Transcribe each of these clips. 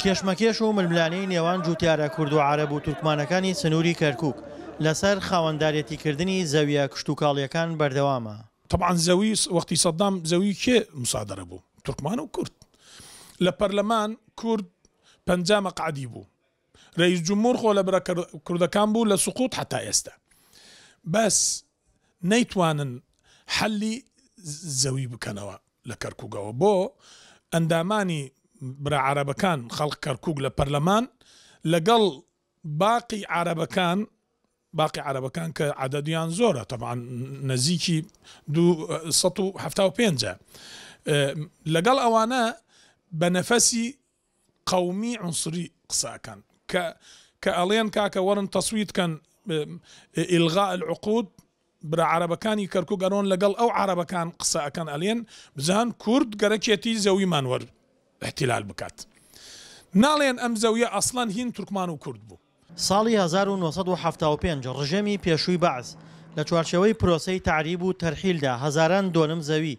کێشمەکێش و ململانێی نێوان جووتیارە کورد و عەرەب و تورکمانەکانی سنووری کەرکووک لەسەر خاوەندارێتیکردنی زەوییە کشتوکاڵییەکان بەردەوامە. تەبعەن زەوی وەختی سەدام زەوی کێ مسادەرە بوو؟ تورکمان و کورد. لە پەرلەمان کورد 50 مەقعەدی بوو. رئیس جمهور خۆ لە برا کوردەکان بوو لە سقوط حتا ئێستا. بەس نەیتوانن حەلی زەوی بکەنەوە لە کەرکوکەوە بۆ ئەندامانی برا عەرەبەکان خەڵق کەرکوک لە پەرلەمان لەگەڵ باقی عەرەبەکان باقی عەرەبەکان کە عەدەدیان زۆرە تەبعەن نزیکی 275 لەگەڵ ئەوانە بە نەفەسی قەومی عنصری قسە ئەکەن کە کە ئەڵێن کاکە وەرن تەسویت کەن الغاء العقود برا عەرەبەکانی کەرکوک ئەرۆن لەگەڵ ئەو عەرەبەکان قسە ئەکەن ئەلێن بزان کورد گەرەکێتی زەویمان وەر احتلال بکات ناڵێن ئەم زەویە ئەسڵەن هین تورکمان و کورد بوو. ساڵی 1975 ڕژێمی پێشووی بەعس لە چوارچێوەی پرۆسەی تەعریب و تەرحیلدا هەزاران دۆنم زەوی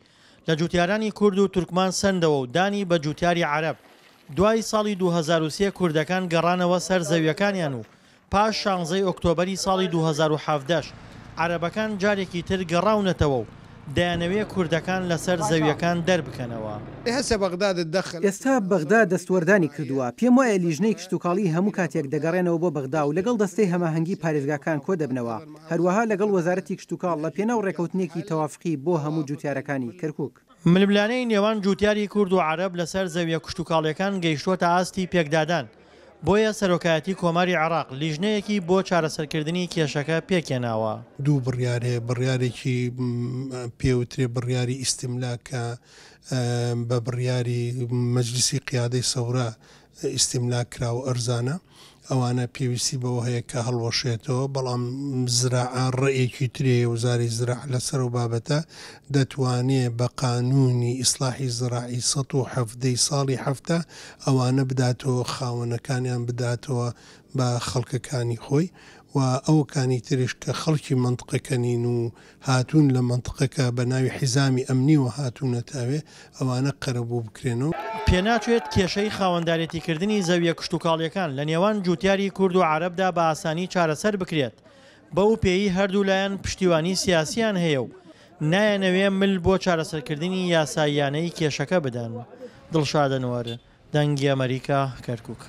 لە جوتیارانی کورد و تورکمان سەندەوە و دانی بە جوتیاری عەرەب. دوای ساڵی 2003 کوردەکان گەڕانەوە سەر زەویەکانیان و پاش شانزەی ئۆکتۆبەری ساڵی 2017 عەرەبەکان جارێکی تر گەڕاونەتەوە و دەیانەوێ کوردەکان لەسەر زەویەکان دەربکەنەوە. ئێستا بەغدا دەستوەردانی کردووە، پێموایە لیژنەی کشتوکاڵی هەموو کاتێک دەگەڕێنەوە بۆ بەغدا و لەگەڵ دەستەی هەماهەنگی پارێزگاکان کۆدەبنەوە، هەروەها لەگەڵ وەزارەتی کشتوکاڵ لە پێناو ڕێکەوتنێکی تەوافقی بۆ هەموو جوتیارەکانی کەرکوک. ململانێی نێوان جوتیاری کورد و عەرەب لەسەر زەویە کشتوکاڵیەکان گەیشتووەتە ئاستی پێکدادان، بۆیە سەرۆکایەتی کۆماری عێراق لیژنەیەکی بۆ چارەسەرکردنی کێشەکە پێکهێناوە. دوو بڕیار هەیە، بڕیارێکی پێوترێ بڕیاری ئیستیملاک کە بە بڕیاری مەجلیسی قیادەی سەورە ئیستیملاک کرا و ئەرزانە، ئەوانە پێویستی بەوە هەیە کە هەڵوەشێتەوە، بەڵام زراعە ڕێیەکی تری هەیە، وەزارەی زراعە لەسەر ئەو بابەتە دەتوانێ بە قانوونی ئیسلاحی زراعی 117 ی ساڵی 70 ئەوانە بداتەوە خاوەنەکانیان بداتەوە بە خەڵکەکانی خۆی و ئەوکانی تریش کە خەڵکی مەنتقەکە نین و هاتوون لە مەنتقەکە بە ناوی حیزامی ئەمنیوە هاتوونەتە ئەوێ ئەوانە قەرەبوو بکرێنەوە. پێناچێت کێشەی خاوەندارێتیکردنی زەویە کشتوکاڵیەکان لە نێوان جوتیاری کورد و عەرەبدا بە ئاسانی چارەسەر بکرێت، بەو پێیی هەردوولایەن پشتیوانی سیاسیان هەیە و نایانەوێ مل بۆ چارەسەرکردنی یاساییانەی کێشەکە بدەن. دڵشاد ئەنوەر، دەنگی ئەمەریکا، کەرکوک.